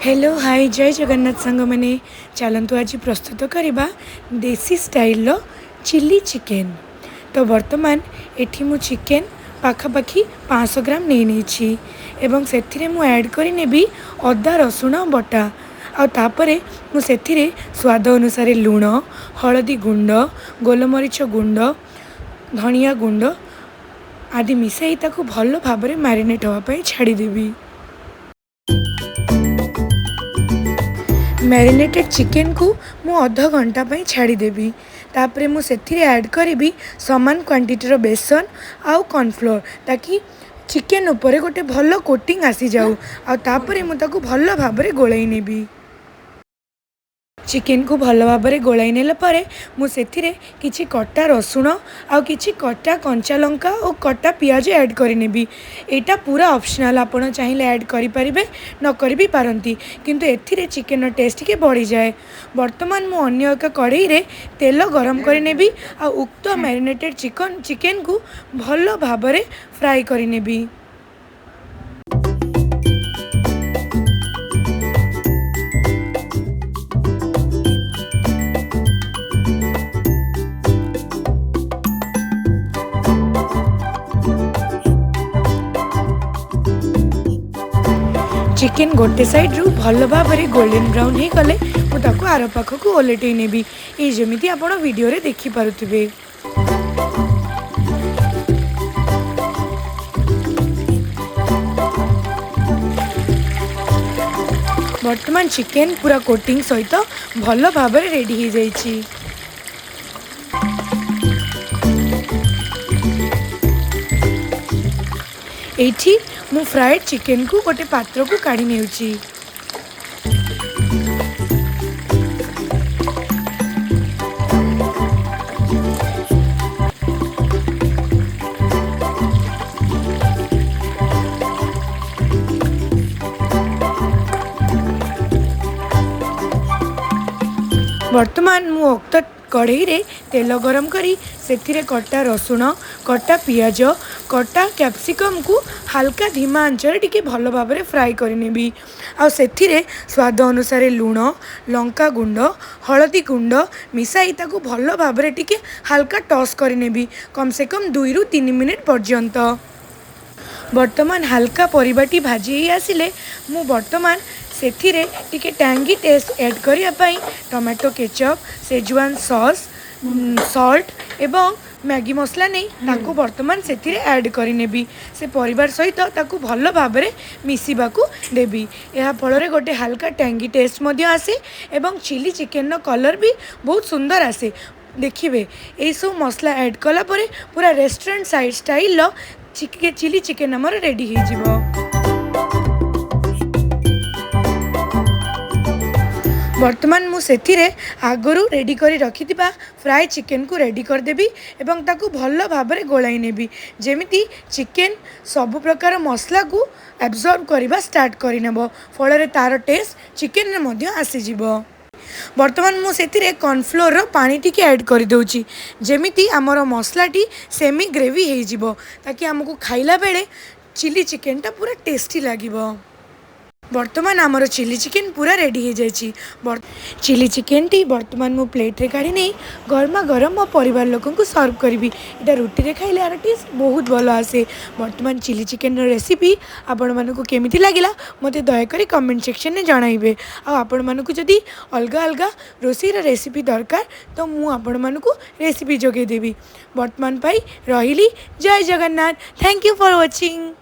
Hello, high, ଜୟ ଜଗନ୍ନାଥ ସାଙ୍ଗମାନେ। ଚାଲନ୍ତୁ, ଆଜି ପ୍ରସ୍ତୁତ କରିବା ଦେଶୀ ଷ୍ଟାଇଲର ଚିଲି ଚିକେନ୍। ତ ବର୍ତ୍ତମାନ ଏଠି ମୁଁ ଚିକେନ୍ ପାଖାପାଖି 500 ଗ୍ରାମ ନେଇ ନେଇଛି ଏବଂ ସେଥିରେ ମୁଁ ଆଡ଼୍ କରିନେବି ଅଦା ରସୁଣ ବଟା। ଆଉ ତାପରେ ମୁଁ ସେଥିରେ ସ୍ୱାଦ ଅନୁସାରେ ଲୁଣ, ହଳଦୀ ଗୁଣ୍ଡ, ଗୋଲମରିଚ ଗୁଣ୍ଡ, ଧନିଆ ଗୁଣ୍ଡ ଆଦି ମିଶାଇ ତାକୁ ଭଲ ଭାବରେ ମ୍ୟାରିନେଟ୍ ହେବା ପାଇଁ ଛାଡ଼ିଦେବି। ମ୍ୟାରିନେଟେଡ଼ ଚିକେନକୁ ମୁଁ ଅଧ ଘଣ୍ଟା ପାଇଁ ଛାଡ଼ିଦେବି। ତାପରେ ମୁଁ ସେଥିରେ ଆଡ଼୍ କରିବି ସମାନ କ୍ୱାଣ୍ଟିଟିର ବେସନ ଆଉ କର୍ଣ୍ଣଫ୍ଲୋର୍, ତାକି ଚିକେନ ଉପରେ ଗୋଟେ ଭଲ କୋଟିଂ ଆସିଯାଉ। ଆଉ ତାପରେ ମୁଁ ତାକୁ ଭଲ ଭାବରେ ଗୋଳାଇ ନେବି। ଚିକେନକୁ ଭଲ ଭାବରେ ଗୋଳାଇ ନେଲା ପରେ ମୁଁ ସେଥିରେ କିଛି କଟା ରସୁଣ ଆଉ କିଛି କଟା କଞ୍ଚା ଲଙ୍କା ଓ କଟା ପିଆଜ ଆଡ଼୍ କରିନେବି। ଏଇଟା ପୁରା ଅପସନାଲ୍, ଆପଣ ଚାହିଁଲେ ଆଡ଼୍ କରିପାରିବେ, ନ କରି ବି ପାରନ୍ତି, କିନ୍ତୁ ଏଥିରେ ଚିକେନର ଟେଷ୍ଟ ଟିକେ ବଢ଼ିଯାଏ। ବର୍ତ୍ତମାନ ମୁଁ ଅନ୍ୟ ଏକ କଢ଼େଇରେ ତେଲ ଗରମ କରିନେବି ଆଉ ଉକ୍ତ ମ୍ୟାରିନେଟେଡ଼ ଚିକେନକୁ ଭଲ ଭାବରେ ଫ୍ରାଏ କରିନେବି। ଚିକେନ୍ ଗୋଟେ ସାଇଡ଼୍ରୁ ଭଲ ଭାବରେ ଗୋଲ୍ଡେନ୍ ବ୍ରାଉନ୍ ହେଇଗଲେ ମୁଁ ତାକୁ ଆର ପାଖକୁ ଓଲଟେଇ ନେବି, ଏଇ ଯେମିତି ଆପଣ ଭିଡ଼ିଓରେ ଦେଖିପାରୁଥିବେ। ବର୍ତ୍ତମାନ ଚିକେନ୍ ପୁରା କୋଟିଂ ସହିତ ଭଲ ଭାବରେ ରେଡ଼ି ହେଇଯାଇଛି। ଏଇଠି ମୁଁ ଫ୍ରାଏଡ଼୍ ଚିକେନକୁ ଗୋଟେ ପାତ୍ରକୁ କାଢ଼ି ନେଉଛି। ବର୍ତ୍ତମାନ ମୁଁ ଉକ୍ତ କଢ଼େଇରେ ତେଲ ଗରମ କରି ସେଥିରେ କଟା ରସୁଣ, କଟା ପିଆଜ, କଟା କ୍ୟାପ୍ସିକମ୍କୁ ହାଲକା ଧୀମା ଆଞ୍ଚରେ ଟିକେ ଭଲ ଭାବରେ ଫ୍ରାଏ କରିନେବି। ଆଉ ସେଥିରେ ସ୍ୱାଦ ଅନୁସାରେ ଲୁଣ, ଲଙ୍କା ଗୁଣ୍ଡ, ହଳଦୀ ଗୁଣ୍ଡ ମିଶାଇ ତାକୁ ଭଲ ଭାବରେ ଟିକେ ହାଲକା ଟସ୍ କରିନେବି, କମ୍ ସେ କମ୍ 2ରୁ 3 ମିନିଟ୍ ପର୍ଯ୍ୟନ୍ତ। ବର୍ତ୍ତମାନ ହାଲକା ପରିବାଟି ଭାଜି ହେଇ ଆସିଲେ ମୁଁ ବର୍ତ୍ତମାନ ସେଥିରେ ଟିକେ ଟ୍ୟାଙ୍ଗି ଟେଷ୍ଟ ଆଡ଼୍ କରିବା ପାଇଁ tomato ketchup, schezwan sauce, salt ଏବଂ ମ୍ୟାଗି ମସଲା ନେଇ ତାକୁ ବର୍ତ୍ତମାନ ସେଥିରେ ଆଡ଼୍ କରିନେବି। ସେ ପରିବାର ସହିତ ତାକୁ ଭଲ ଭାବରେ ମିଶିବାକୁ ଦେବି। ଏହା ଫଳରେ ଗୋଟେ ହାଲକା ଟ୍ୟାଙ୍ଗି ଟେଷ୍ଟ ମଧ୍ୟ ଆସେ ଏବଂ ଚିଲି ଚିକେନର କଲର୍ ବି ବହୁତ ସୁନ୍ଦର ଆସେ। ଦେଖିବେ, ଏଇସବୁ ମସଲା ଆଡ଼୍ କଲା ପରେ ପୁରା ରେଷ୍ଟୁରାଣ୍ଟ ଷ୍ଟାଇଲର ଚିଲି ଚିକେନ୍ ଆମର ରେଡ଼ି ହେଇଯିବ। ବର୍ତ୍ତମାନ ମୁଁ ସେଥିରେ ଆଗରୁ ରେଡ଼ି କରି ରଖିଥିବା ଫ୍ରାଏ ଚିକେନକୁ ରେଡ଼ି କରିଦେବି ଏବଂ ତାକୁ ଭଲ ଭାବରେ ଗୋଳାଇ ନେବି, ଯେମିତି ଚିକେନ୍ ସବୁ ପ୍ରକାର ମସଲାକୁ ଆବଜର୍ବ କରିବା ଷ୍ଟାର୍ଟ କରିନେବ। ଫଳରେ ତା'ର ଟେଷ୍ଟ ଚିକେନରେ ମଧ୍ୟ ଆସିଯିବ। ବର୍ତ୍ତମାନ ମୁଁ ସେଥିରେ କର୍ଣ୍ଣଫ୍ଲୋରର ପାଣି ଟିକେ ଆଡ଼୍ କରିଦେଉଛି, ଯେମିତି ଆମର ମସଲାଟି ସେମି ଗ୍ରେଭି ହେଇଯିବ, ତାକି ଆମକୁ ଖାଇଲା ବେଳେ ଚିଲି ଚିକେନଟା ପୁରା ଟେଷ୍ଟି ଲାଗିବ। ବର୍ତ୍ତମାନ ଆମର ଚିଲି ଚିକେନ୍ ପୁରା ରେଡ଼ି ହେଇଯାଇଛି। ଚିଲି ଚିକେନଟି ବର୍ତ୍ତମାନ ମୁଁ ପ୍ଲେଟ୍ରେ କାଢ଼ି ନେଇ ଗରମା ଗରମ ମୋ ପରିବାର ଲୋକଙ୍କୁ ସର୍ଭ କରିବି। ଏଇଟା ରୁଟିରେ ଖାଇଲେ ୟାର ଟେଷ୍ଟ ବହୁତ ଭଲ ଆସେ। ବର୍ତ୍ତମାନ ଚିଲି ଚିକେନର ରେସିପି ଆପଣମାନଙ୍କୁ କେମିତି ଲାଗିଲା, ମୋତେ ଦୟାକରି କମେଣ୍ଟ ସେକ୍ସନରେ ଜଣାଇବେ। ଆଉ ଆପଣମାନଙ୍କୁ ଯଦି ଅଲଗା ଅଲଗା ରୋଷେଇର ରେସିପି ଦରକାର, ତ ମୁଁ ଆପଣମାନଙ୍କୁ ରେସିପି ଯୋଗାଇ ଦେବି। ବର୍ତ୍ତମାନ ପାଇଁ ରହିଲି। ଜୟ Jagannath. Thank you for watching.